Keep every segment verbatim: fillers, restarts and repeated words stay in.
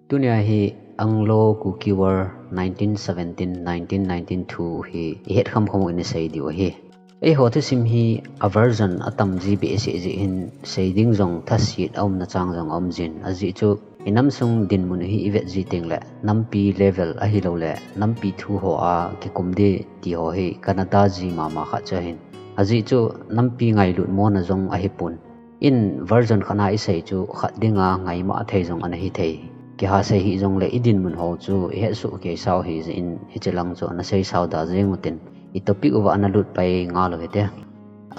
Tunia hi Anglo-Kuki War nineteen seventeen nineteen nineteen thu hi i het kham kham u in i sei diu ahi. Eiho thusim hi a version a tam ji behseh jeh hin sei ding jong thasit a umna chang jong a um jin, ajeh chu i nam sung dinmun hi i vet ji teng le nampi level ahilou le nampi thu ho a kikum di ti ho hi kana da ji mama khat chu ahin. Ajeh chu nampi ngailut mona jong ahi pon. In version khat na i sei chu khat dinga ngaima thei jong ana hi thei. Kiha sei hi jong le i dinmun ho chu i het suh kei sau hi jeh in hiche lang chu ana sei sau da jeng u tin, i topic uva ana lut pai ngal u hite.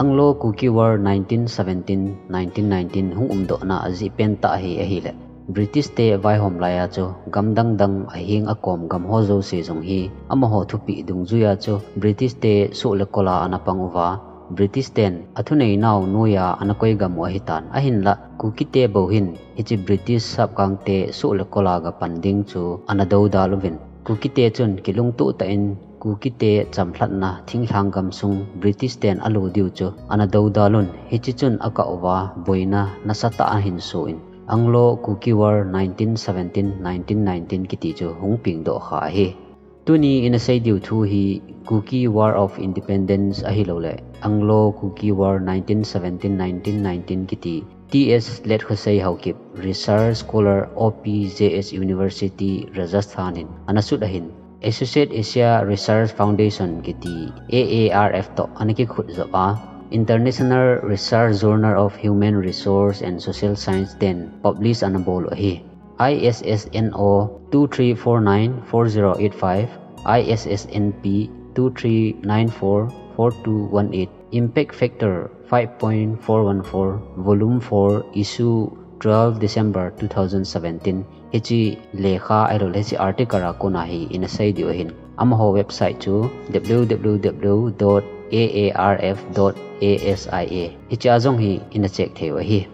Anglo-Kuki War nineteen seventeen nineteen nineteen hung umdoh na ajeh pen tah hi ahile, British te vaihom lai a chu gam dang dang aheng a kom gam ho jouse jong hi amaho thupeh dungjui a chu British te soh le kol a ana pang uva, British ten a thunei nau noi a ana koi gam u ahi tan. Ahinla, Kuki te bou hin hiche British sapkang te soh le kol a ga pan ding chu ana dodal uvin. Kuki te chun kilungtoh tah in Kuki te chamlhatna thinglhang gam sung British ten a lo diu chu ana dodal un. Hiche chun a kah uva boina nasatah a hin so in Anglo-Kuki War nineteen seventeen nineteen nineteen kiti chu hung pengdoh kha ahi. Tuni in a sei diu thu hi Kuki War of Independence ahilou le Anglo-Kuki War nineteen seventeen nineteen nineteen kiti T S Letkhosei Haokip, Research Scholar, O P J S University, Rajasthan in ana sut ahin, Associate Asia Research Foundation kiti A A R F toh ana kikhut jop a, International Research Journal of Human Resource and Social Science ten publish ana bol u ahi. I S S N O two three four nine four zero eight five, I S S N P two three nine four four two one eight, Impact Factor five point four one four, Volume four, Issue twelve December two thousand seventeen. Hiche lekha ahilou le hiche article a kona hi in a sei diu ahin. Amaho website chu W W W dot A A R F dot A S I A. Hiche a jong hi in a check thei u ahi.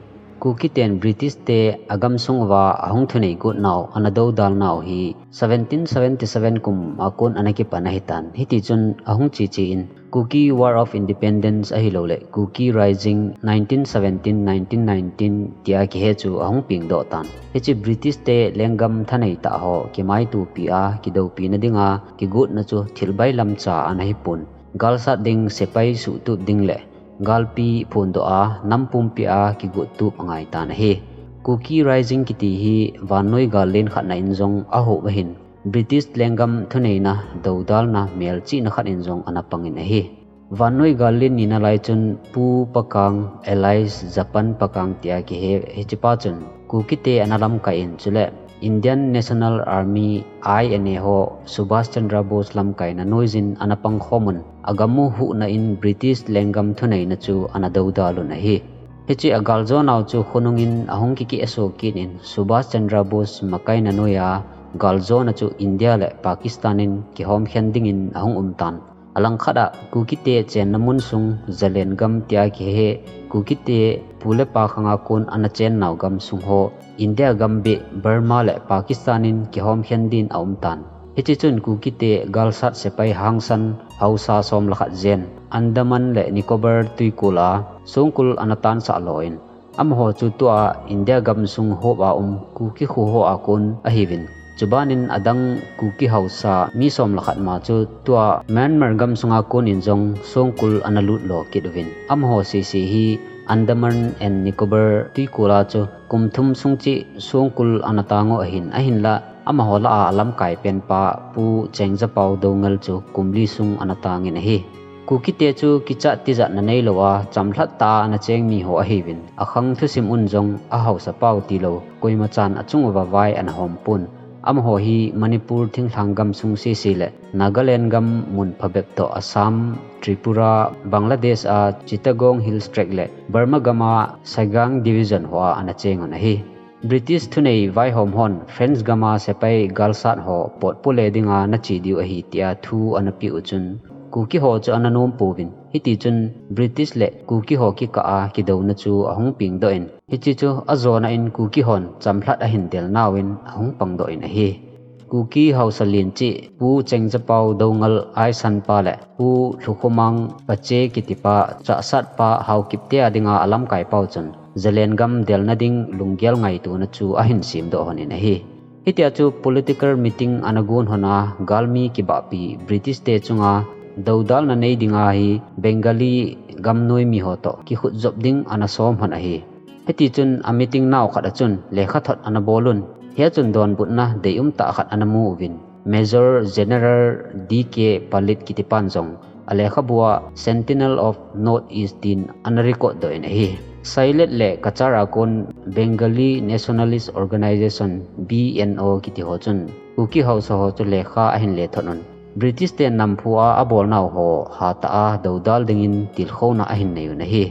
Kuki ten British te a gam sung uva a hung thunei got nau, ana dodal nau hi seventeen seventy-seven kum a kon ana kipan ahi tan. Hiti chun a hung che che in Kuki War of Independence ahilou le Kuki Rising nineteen seventeen nineteen nineteen tia kihe chu a hung pengdoh tan. Hiche British te lenggam thanei tah ho kimaitopi a kidoupi na dinga kigotna chu thil bailam cha ana hi pon. Galsat ding, sepai suhtup ding le galpi phondoh a nam pumpi a kigot tup angai tan ahi. Kuki Rising kiti hi vannoi gal len khat na in jong a hou ahin, British lenggam thuneina dodalna melchihna khat in jong ana pang in ahi. Vannoi gal len nina lai chun Pu Pakang alias Japan Pakang tia kihe hichepa chun Kuki te ana lamkai in, chule Indian National Army, I N A ho Subhas Chandra Bose lamkaina noijin ana pangkhom un, a gam u huhna in British lenggam thuneina chu ana dodal un ahi. Hiche a galjona u chu khonung in a hung kikeh a so kit in Subhas Chandra Bose makaina noiya galjona chu India le Pakistan in kihomkhen dingin a hung um tan. Alangkhat a Kuki te chenna mun sung Zalengam tia kihe, Kuki te pu le pa khanga kon ana chennau gam sung ho India gam beh Burma le Pakistan in kihomkhen din a um tan. Hiche chun Kuki te galsat sepai hangsan haosa som le khat jen Andaman le Nicobar tuikul a songkul ana tansah lo in, amaho chu tua India gam sung hop a um Kuki kho ho a kon ahiuvin. Chubanin adang Kuki haosa mi som le khat ma chu tua Myanmar gam sunga kon in jong songkul ana lut lo kit uvin. Amaho sese hi Andaman and Nicobar tuikul a chu kum thum sung cheh songkul ana tang u ahin, ahinla amaho lah a alamkai penpa Pu Chengzapao Doungel chu kum li sung ana tang in ahi. Kuki te chu kichat tijatna neilou a, chamlhat tah a ana cheng mi ho ahiuvin, akhang thusim un jong a haosa pau tilou, koima chan achung uva vai ana hom pon. Amaho hi Manipur thinglhang gam sung sese le Nagaland gam mun phabep toh Assam, Tripura, Bangladesh a Chittagong Hills Tract le Burma gam a Sagaing Division ho a ana cheng un ahi. British thunei vaihom hon French gam a sepai galsat ho potpo le dinga nache diu ahi tia thu ana peh u chun Kuki ho chu ana nom pouvin. Hiti chun British le Kuki ho kikah a kidouna chu ahung pengdoh in. Hiche chu ajona in Kuki hon chamlhat ahin del nauvin ahung pangdoh in ahi. Kuki haosa len cheh Pu Chengzapao Doungel aisanpa le Pu Lhukhomang Pache kitipa chahsatpa Haokip te a dinga alamkai pau chun Zalengam delna ding lunggel ngaitona chu ahin semdoh hon in ahi. Hitia chu political meeting ana gon hon a, galmi kibahpi British te chunga dodalna nei dinga hi Bengali gamnoi mi ho toh kikhut jop ding ana som hon ahi. Hiti chun a meeting nau khat a chun lekhathot ana bol un. Hia chun donbutna deium tah khat ana mu uvin, Major General D K Palit kiti pan jong a lekhabua Sentinel of North East tin ana record doh in ahi. Sailet le Cachar a kon Bengali Nationalist Organization, B N O kiti ho chun Kuki Hausa ho chu lekha ahin lethot un. British te namphu a abolnau ho hatah a dodal dingin tilkhouna ahin nei un ahi.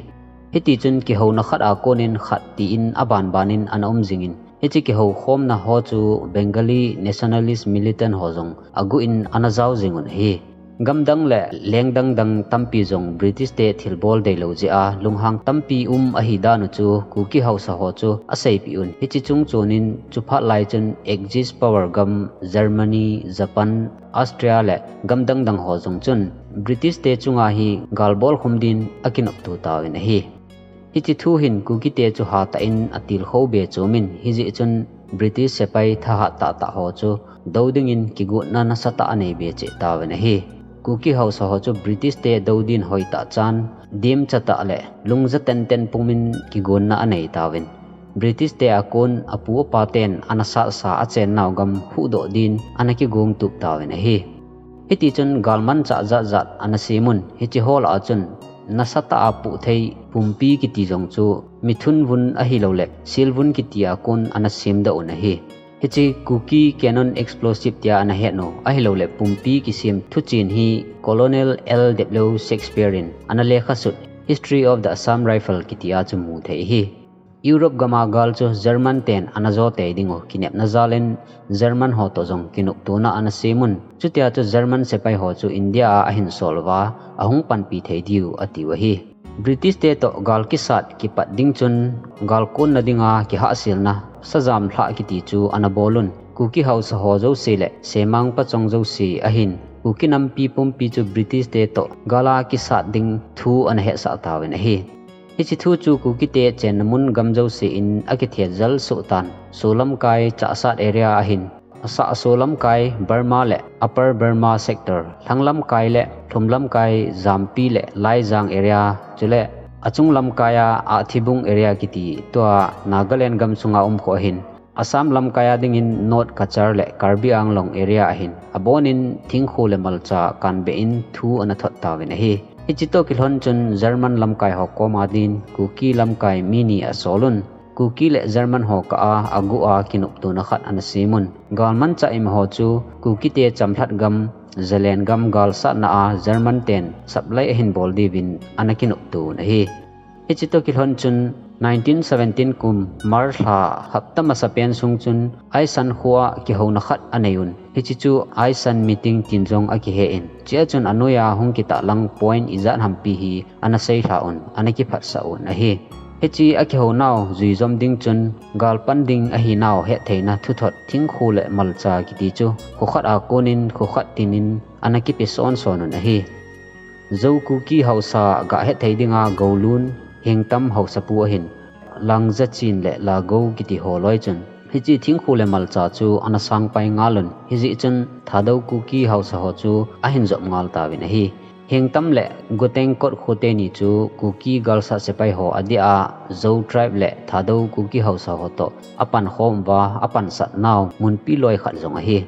Hiti chun kihouna khat a konin khat tiin abanbanin ana um jingin, hiche kihoukhomna ho chu Bengali Nationalist Militant ho jong aguh in ana jao jing un ahi. Gamdang le lengdang dang tampi jong British te thilbol deilou jeh a lunghang tampi um ahi dan u chu Kuki Hausa ho chu aseipeh un. Hiche chung chonin chuphat lai chun Axis power gam Germany, Japan, Austria le gamdang dang ho jong chun British te chunga hi galbol khum din akinopto tauvin ahi. Hiche thu hin Kuki te chu hatah in atilkhou be chomin, hijeh chun British sepai thahat tahtah ho chu do dingin kigotna nasatah anei be cheh tauvin ahi. Kuki Hausa ho chu British te do din hoitah chan, demcha tah le lungja tenten pumin kigotna anei tauvin. British te a kon apu apa ten ana satsa achennau gam huhdoh din ana kigong tup tauvin ahi. Hiti chun galmanchah jatjat ana sem un, hiche ho lah a chun nasatah a puhthei pumpi kiti jong chu mithun vun ahilouleh silvun kiti a kon ana semdoh un ahi. Hiche Kuki Cannon Explosive tia ana het u ahilouleh pumpi kisem thuchen hi Colonel L W Shakespeare in ana lekhasut History of the Assam Rifle kiti a chu mu thei ahi. Europe gama gal chu German ten ana jo tei ding u kinepna jalin German ho toh jong kinoptona ana sem un. Chutia chu German sepai ho chu India a ahin sol uva ahung panpi thei diu atiu ahi. British te toh gal kisat kipat ding chun gal konna dinga kihahselna sajam lhah kiti chu ana bol un. Kuki Hausa ho jouse le Semang Pachong jouse ahin Kuki nampi pumpi chu British te toh gal a kisat ding thu ana hetsah tauvin ahi. Hiche thu chu Kuki te chenna mun gam jouse in akithet jal soh tan. Solamkai, Chassad area ahin, Sahso lamkai Burma le Upper Burma sector, Lhanglamkai le Lhumlamkai, Jampi le Laijang area, chule achung lamkai a Ahthibung area kiti tua Nagaland gam sunga um khu ahin, Assam lamkai a dingin North Cachar le Karbi Anglong area ahin, abonin thingkho le malcha kanbe in thu ana thot tauvin ahi. Hiche toh kilhon chun German lamkai ho koma din Kuki lamkai mi ni asol un. Kuki le German ho kah a aguh a kinoptona khat ana sem un. Galmanchah ima ho chu Kuki te chamlhat gam, Zalen gam galsatna a German ten supply ahin bol diuvin ana kinopto un ahi. Hiche toh kilhon chun nineteen seventeen kum March lha hapta masapen sung chun Aisan khoa kihouna khat anei un. Hiche chu Aisan meeting tin jong akihen. Chea chun anoiya hung kitahlang point ijat hampi hi ana seilha un, ana kiphatsah un ahi. Hiche akihounau juijom ding chun galpan ding ahinau hettheina thuthot thingkho le malcha kiti chu khokhat a konin khokhat tinin ana kipe sonson un ahi. Zo Kuki Hausa gah hetthei dinga Goulun, Hengtam Hausapu ahin, Langzachin le Lagou kiti ho loi chun hiche thingkho le malcha chu ana sangpai ngal un. Hijeh chun Thadou Kuki Hausa ho chu ahin jop ngal tauvin ahi. Hengtam le Goteng Kot khote ni chu Kuki galsat sepai ho adeh a Zo tribe le Thadou Kuki Hausa ho toh apankhom uva, apansat nau munpi loi khat jong ahi.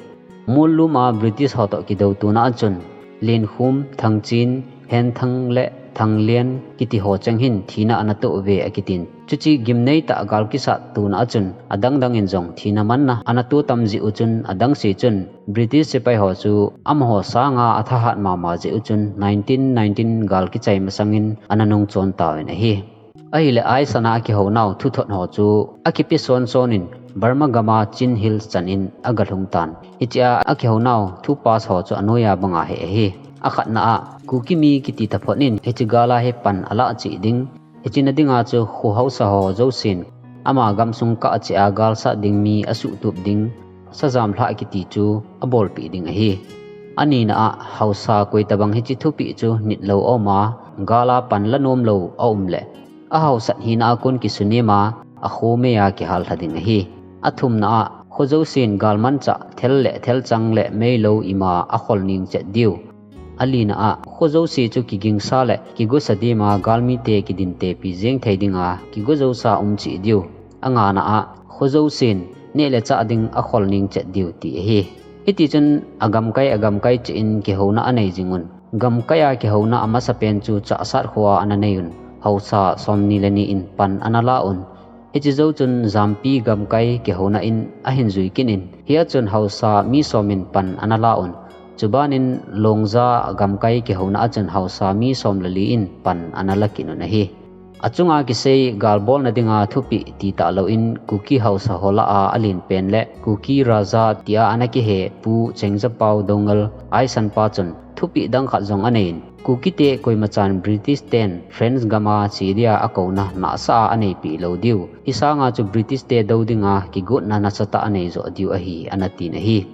Mollum a British ho toh kidotona a chun Lenkhum, Thangchin, Henthang le Thanglian kiti ho cheng hin thina ana toh uve akitin. Chuche gimnei tah gal kisat tona a chun adang dang in jong thina manna ana toh tam jeh u chun adangse chun British sepai ho chu amaho sanga athahat mama jeh u chun nineteen nineteen gal kichai masangin ana nungchon tauvin ahi. Ahile Aisan a akihounau thuthot ho chu akipe sonson in Burma gama Chin Hills chan in agalhung tan. Hichea akihounau thu pass ho chu anoiya banga hi ahi. Akhatna a Kuki mi kiti taphot in hiche gal a hi pan alah cheh ding, hiche na dinga chu kho Hausa ho jousen ama gamsung kah cheh a galsat ding mi asuhtup ding, sajam lhah kiti chu abolpeh ding ahi. Anina a Hausa koitabang hiche thupeh chu nitlou aum a, gal a pan la nomlou aum le ahaosat hina a kon kisunem a, akho mei a kihal lha ding ahi. Athumna a Khojousen galmanchah thel le thelchang le meilou ima akhol ning chet diu. Alina a, khojousen chu kigingsa le kigusa dima galmite kidintepi jeng thei dinga kigojousa um cheh diu. Angana a, khojousen neh le chah ding akhol ning chet diu ti ahi. Hitichun agamkai agamkai cheh in kihouna anei jingun. Gamkai a kihouna amasapen chu Chahsat khoa ana neiun. Haosa somni le ni in pan ana laun. Hiche jou chun Jampi gamkai kihouna in ahin jui kit in, hia chun haosa mi som in pan ana laun. Chubanin Longja gamkai kihouna a chun haosa mi som le li in pan ana la kit un ahi. Achunga kisei galbolna dinga thupeh ti talou in Kuki haosa ho lah a alen pen le Kuki Raja tia ana kihe Pu Chengjapao Doungel Aisan pa chun thupeh dang khat jong anei in, Kukite koimachan British ten French gama che dia akouna nahsah a aneipeh lou diu. Hisanga chu British te dou dinga kigotna nasatah anei joh diu ahi, ana tin ahi.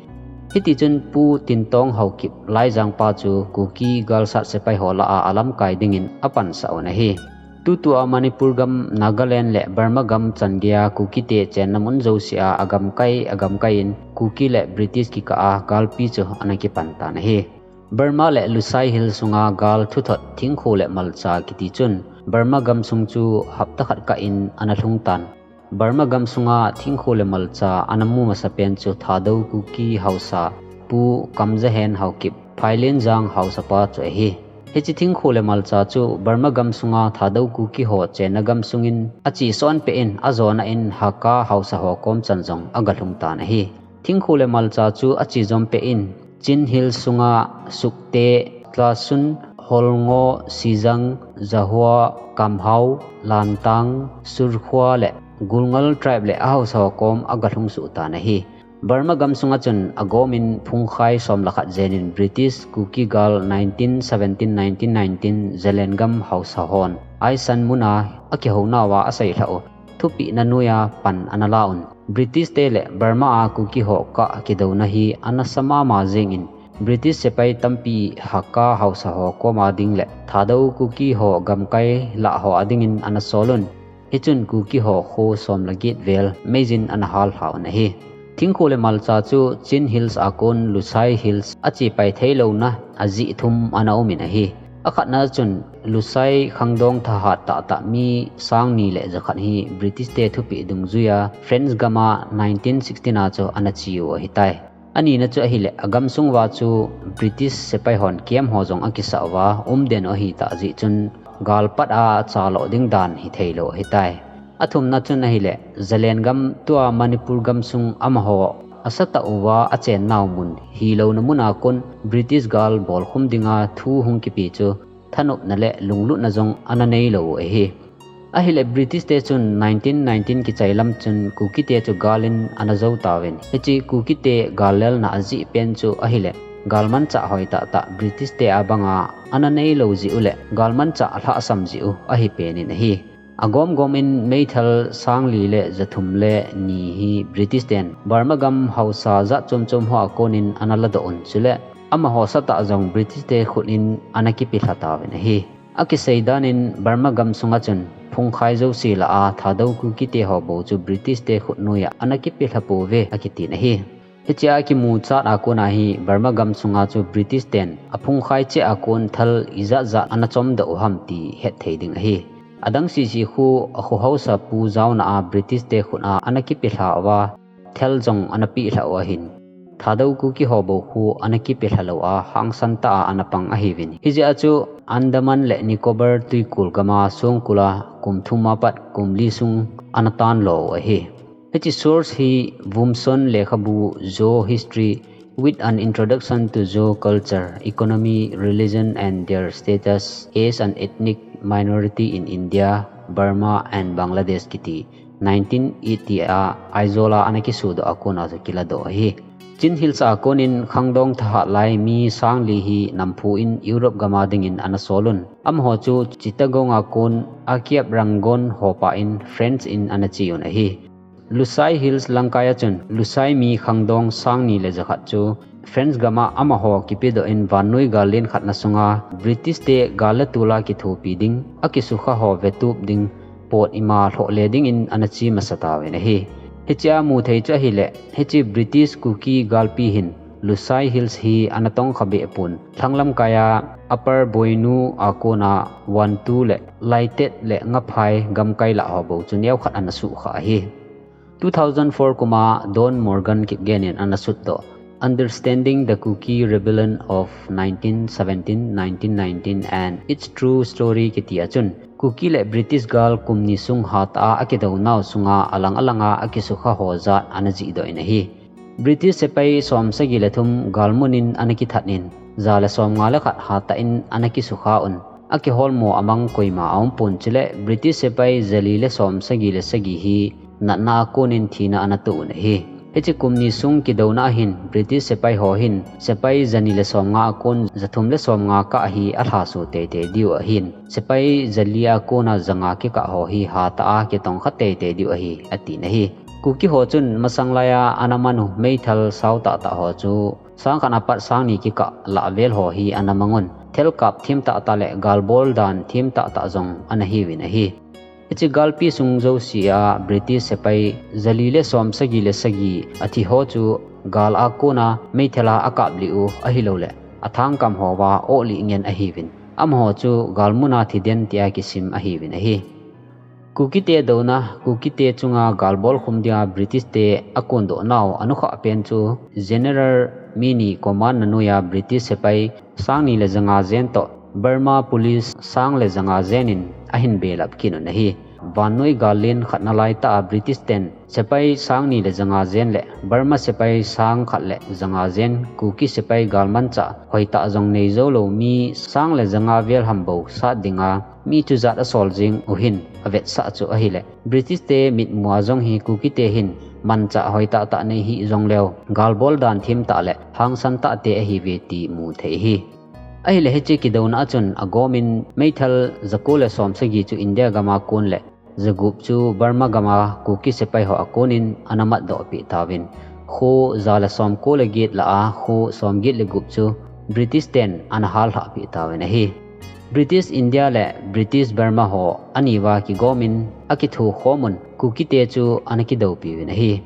Hitichun Pu Tintong Haokip Laijang pa chu Kuki galsat sepai ho lah a alamkai dingin apansah un ahi. Tutua Manipur gam, Nagaland le Burma gam chan geia Kukite chenna mun jousea agamkai agamkai in Kuki le British kikah a galpi chu ana kipan tan ahi. Burma le Lushai Hills sunga gal thuthot thingkho le malcha kiti chun Burma gamsung chu hapta khat kah in ana lhung tan. Burma gamsunga thingkho le malcha ana mu masapen chu Thadou Kuki haosa Pu Kamjahen Haokip, Phailenjang haosa pa chu ahi. Hiche thingkho le malcha chu Burma gamsunga Thadou Kuki ho chenna gamsungin ache son peh in ajona in Hakka haosa ho kom chan jong agalhung tan ahi. Thingkho le malcha chu ache jom peh in Chin Hills sunga Sukte, Tlasun, Holngo, Sijang, Jahua, Kamhau, Lantang, Surkhua le Gulngal tribe le ahaosa ho kom agalhung suh tan ahi. Burma gamsunga chun agomin phungkhai som le khat jenin British Kuki gal nineteen seventeen nineteen nineteen Zalengam haosa hon Aisan muna akihounauva aseilhah u thupehna noiya pan ana laun. British te le Burma a Kuki ho kah kidouna hi anasa mama jengin British sepai tampi Hakka haosa ho koma ding le Thadou Kuki ho gamkai lah ho adingin ana solun. Hichun Kuki ho kho som le get vel meijin ana hallha un ahi. Thingkho le malcha chu Chin Hills a kon Lushai Hills ache pai theilouna ajeh thum ana umin ahi. Akhatna chun Lushai khangdong thahat tahtah mi sang ni le jakhat hi British te thupeh dungjuiya French gama nineteen sixteen a chu ana cheu ahitai. Anina chu ahile, agamsung uva chu British sepai hon camp ho jong akisah uva, umden u ahitah jeh chun, galpat a achalo ding dan hitheilou ahitai. Athumna chun ahile, Zalengam tua Manipur gamsung amaho asatah uva achennau mun hilouna muna kon British gal bolkhum dinga thu hung kipe chu thanopna le lunglutna jong ana neilou u ahi. Ahile British te chun nineteen nineteen kichai lam chun Kuki te chu galin ana jou tauvin. Hiche Kuki te gallelna ajeh pen chu ahile, galmanchah hoi tahtah British te abanga ana neilou jeh u le galmanchah alhahsam jeh u ahi penin ahi. Agomgomin meithal sangli le jathum le ni hi British ten Burma gam haosa jat chomchom hoa konin ana ladoh un, chule amaho satah jong British te khut in ana kipelha tauvin ahi. Akisei danin Burma gamsunga chun phungkhai jouse lah a Thadou Kuki te ho bou chu British te khut noiya ana kipelha pouve akitin ahi. Hichea kimuchat a kona hi Burma gamsunga chu British ten aphungkhai cheh a kon thal ijat jat ana chomdoh u ham ti hetthei ding ahi. Adang sese khu akho haosa pu jaona a British te khut a ana kipelha uva, thal jong ana pehlhah u ahin. Thadou Kuki ho bou khu ana kipelha lou a, hangsan tah a ana pang ahiuvin. Hijeh a chu Andaman le Nicobar twikul gama songkul a kum thum a pat kum li sung ana tanlo u ahi. Hiche source hi Vumson lekhabu Zo History with an Introduction to Zo Culture, Economy, Religion and Their Status as an Ethnic Minority in India, Burma and Bangladesh kiti nineteen eighty a Aizawl a ana kisodoh a kona chu kiladoh ahi. Chin Hills a konin khangdong thahat lai mi sangli hi namphu in Europe gama dingin ana solun. Amaho chu Chittagong a kon Akiap Rangon hopa in French in ana cheun ahi. Lushai Hills langkai a chun Lushai mi khangdong sangni le jakhat chu French gama amaho kipedoh in vannoi gal len khatna sunga British te gal le tol a kithopi ding, akisukha ho vetup ding, pot ima lhoh le dingin ana che masa tauvin ahi. Hichea mu thei chu ahileh, hiche British Kuki galpi hin Lushai Hills hi ana tongkha behpon, lhanglam kaiya Upper Boinu a kona Wantu le Laitet le Ngaphai gamkai lah ho bou chu neokhat ana suhkhah ahi. Two thousand four kuma Don Morgan Kipgen in ana sutdoh Understanding the Kuki Rebellion of nineteen seventeen nineteen nineteen and Its True Story kiti a chun, Kuki le British gal kum ni sung hatah a akidounau sunga alang alanga akisukha ho jat ana jihdoh in ahi. British sepai som sagi le thum galmun in ana kithat in, ja le som nga le khat hatah in ana kisukha un, akiholmo amang koima aumpon chuleh British sepai jali le som sagi le sagi hi natna a konin thina ana toh un ahi. Hiche kum ni sung kidouna ahin British sepai ho hin sepai jani le som nga a kon ja thum le som nga kah hi alhaso teitei diu ahin, sepai jali a kona ja nga kikah ho hi hatah a kitongkha teitei diu ahi, atin ahi. Kuki ho chun masang laiya ana manu meithal sao tahtah ho chu sang khat apat sang ni kikah lah vel ho hi ana mangun, thelkap thim tahtah le galbol dan thim tahtah jong ana hiuvin ahi. Hiche galpi sung jousea British sepai jali le som sagi le sagi athi ho chu gal a kona meithal a akaplih u ahilouleh athangkam houva ohlih ngen ahiuvin, amaho chu galmun a thiden tia kisim ahiuvin ahi. Kukite douna, Kukite chunga galbol khum dinga British te akondoh nau anukhah pen chu General Meany command na noiya British sepai sang ni le ja nga jen toh Burma Police sang le ja nga jen in ahin belap kit un ahi. Vannoi gal len khatna laitah a British ten sepai sang ni le ja nga jen le Burma sepai sang khat le ja nga jen Kuki sepai galmanchah hoitah jong neijou lou mi sang le ja nga vel ham bou sat dinga mi chujat asol jing u hin avetsah chu ahileh, British te mitmua jong hi Kuki te hin manchah hoitah tah nei hih jongleu, galbol dan thim tah le hangsan tah te ahiuve ti mu thei ahi. Ahileh hiche kidouna a chun agomin meithal ja ko le som sagi chu India gam a kon le ja gup chu Burma gam a Kuki sepai ho a konin ana matdoh peh tauvin, kho ja le som ko le get lah a kho som get le gup chu British ten ana hallhah peh tauvin ahi. British India le British Burma ho aniuva kigomin akithokhom un Kukite chu ana kidoupiuvin ahi.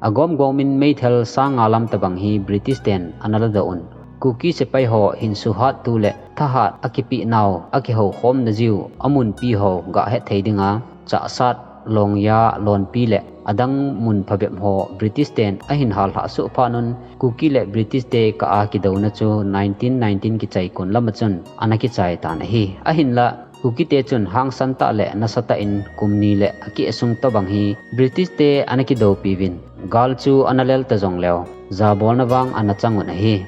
Agom gomin meithal sang nga lam tobang hi British ten ana ladoh un, Kuki sepai ho hin suhattu le thahat akipeh nau akihoukhomna jiu amunpi ho gah het thei dinga Chahsat, Longya, Lonpi le adang mun phabep ho British ten ahin hallhah soh phat un, Kuki le British te kah a kidouna chu nineteen nineteen kichai kon lam a chun ana kichai tan ahi. Ahinlah, Kukite chun hangsan tah le nasatah in kum ni le akeh sung tobang hi British te ana kidoupiuvin, gal chu ana lel ta jongleu, jabolna vang ana chang un ahi.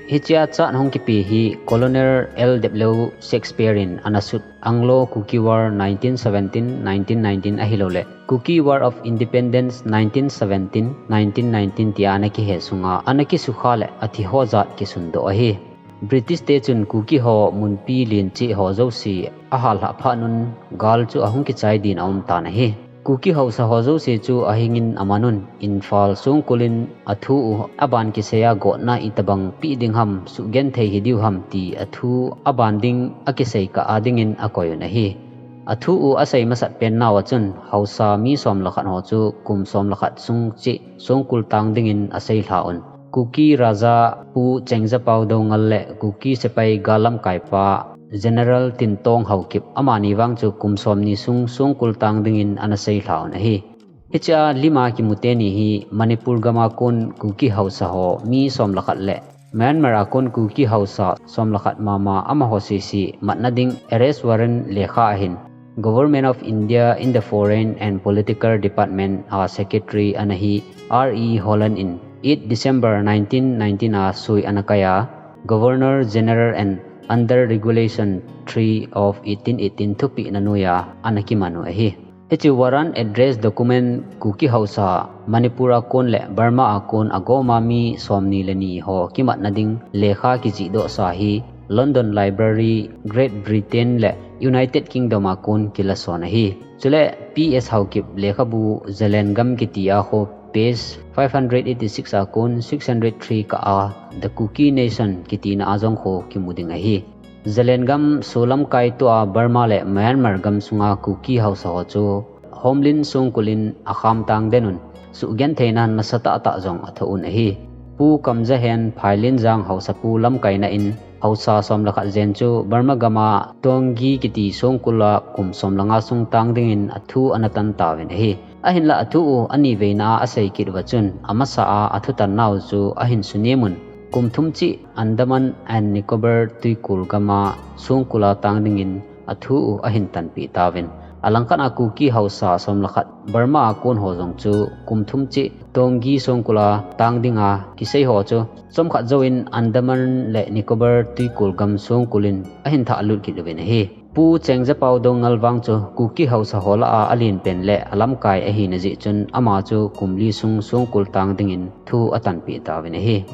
Hichea chat hung kipe hi Colonel L W Shakespeare in ana sut Anglo-Kuki War nineteen seventeen nineteen nineteen ahilouleh Kuki War of Independence nineteen seventeen nineteen nineteen tia ana kihe sunga ana kisukha le athi ho jat kisundoh ahi. British te chun Kuki ho munpi len cheh ho jouse ahallhah phat un gal chu ahung kichai din aum tan ahi. Kuki haosa ho jouse chu ahingin aman un, Imphal songkul in athu u aban kiseiya gotna itobang peh ding ham suhgenthei hidiu ham ti athu aban ding akisei kah a dingin akoi un ahi. Athu u asei masat pen nauva chun haosa mi som le khat ho chu kum som le khat sung cheh songkul tang dingin aseilha un, Kuki Raja Pu Chengzapao Doungel le Kuki sepai gal lamkaipa General Tintong Haokip amani vang chu kum somni sung songkul tang dingin ana seilha un ahi. Hichea lima kimu teni hi Manipur gam a kon Kuki haosa ho mi som le khat le Myanmar a kon Kuki haosa som le khat mama amaho sese matna ding arrest warrant lekha ahin Government of India in the Foreign and Political Department a Secretary ana hi R E Holland in eight December nineteen nineteen a sui ana kaiya, Governor General and under Regulation three of eighteen eighteen thupehna noiya ana kimanu ahi. Hiche warrant address document Kuki haosa Manipur a kon le Burma a kon agoma mi somni le ni ho kimatna ding lekha kijihdohsa hi London Library, Great Britain le United Kingdom a kon kilason ahi. Chule P S Haokip lekhabu Zalengam kiti a kho page five hundred eighty-six a kon six hundred three kah a The Kuki Nation kitina a jong kho kimu ding ahi. Zalengam solamkai tua Burma le Myanmar gam sunga Kuki haosa ho chu Homlin songkul in akham tang den un, suhgentheina nasatah tah jong athoh un ahi. Pu Kamjahen Phailinjang haosapu lamkaina in haosa som le khat jen chu Burma gama Taungyi kiti songkul a kum som le nga sung tang dingin athu ana tan tauvin ahi. Ahinla athu u ani veina a asei kit uva chun amasa a athu tan nau chu ahin sunem un, kum thum chih Andaman and Nicobar tuikul gama songkul a tang dingin athu u ahin tanpeh tauvin. Alangkhat a Kuki haosa som le khat Burma a kon ho jong chu kum thum chih Taungyi songkul a tang dinga kisei ho chu chomkhat jouin Andaman le Nicobar tuikul gam songkul in ahin thah lut kit uvin ahi. Pu Chengjapao Doungel vang chu Kuki haosa ho lah a alen pen le alamkai ahina jeh chun ama chu kum li sung songkul tang dingin thu atanpeh tauvin ahi.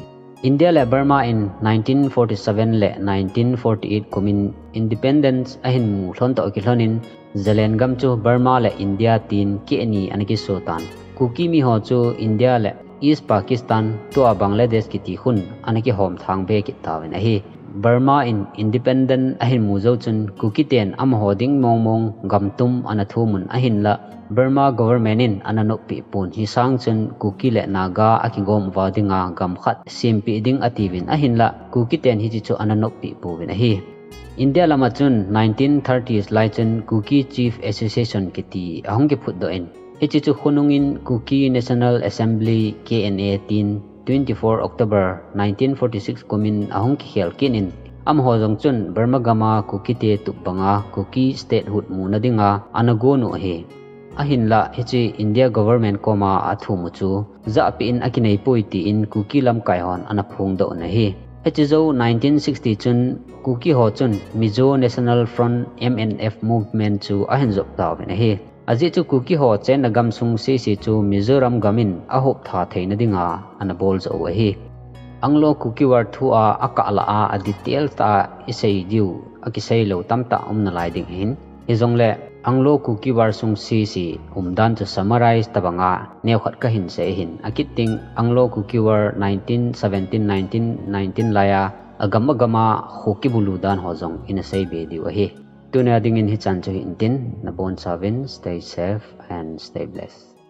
India le Burma in nineteen forty-seven le nineteen forty-eight kumin independence ahin mu lhon toh kilhonin Zalen gam chu Burma le India tin keh ni ana kiso tan. Kuki mi ho chu India le East Pakistan, tua Bangladesh kiti khun ana kihom thang be kit tauvin ahi. Burma in independent ahin mu jou chun Kuki ten amaho ding mong mong gam tum ana thum un ahinla Burma government in ana noppeh pon, hisang chun Kuki le Naga akigom uva dinga gam khat sempeh ding atiuvin ahinla Kuki ten hiche chu ana noppeh pouvin ahi. India lama chun nineteen thirties lai chun Kuki Chief Association kiti ahung kiphutdoh in, hiche chu khonungin Kuki National Assembly, K N A tin twenty-four October nineteen forty-six kumin ahung kikhel kit in, amaho jong chun Burma gama Kuki te tup banga Kuki statehood muna dinga ana gon u ahi. Ahinla hiche India government koma athum u chu jahpeh in akinei poi tin Kuki lamkai hon ana phongdoh un ahi. Hiche jou nineteen sixty chun Kuki ho chun Mizo National Front, M N F movement chu ahin jop tauvin ahi. Ajeh chu Kuki ho chenna gamsung sese chu Mizoram gamin ahop tha theina dinga ana bol joh u ahi. Anglo-Kuki War thu a akah lah a, a detail tah a isei diu, akisei lou tamtah um nalai ding ahin. Hijongle, Anglo-Kuki War sung sese umdan chu summarize tobanga neokhat kahin sei ahin. Akit ding Anglo-Kuki War nineteen seventeen, nineteen nineteen lai a, agam agam a kho kibulu dan ho jong ina sei be diu ahi. Tunia dingin hichan chu hi intin, nabonchauvin, stay safe and stay blessed.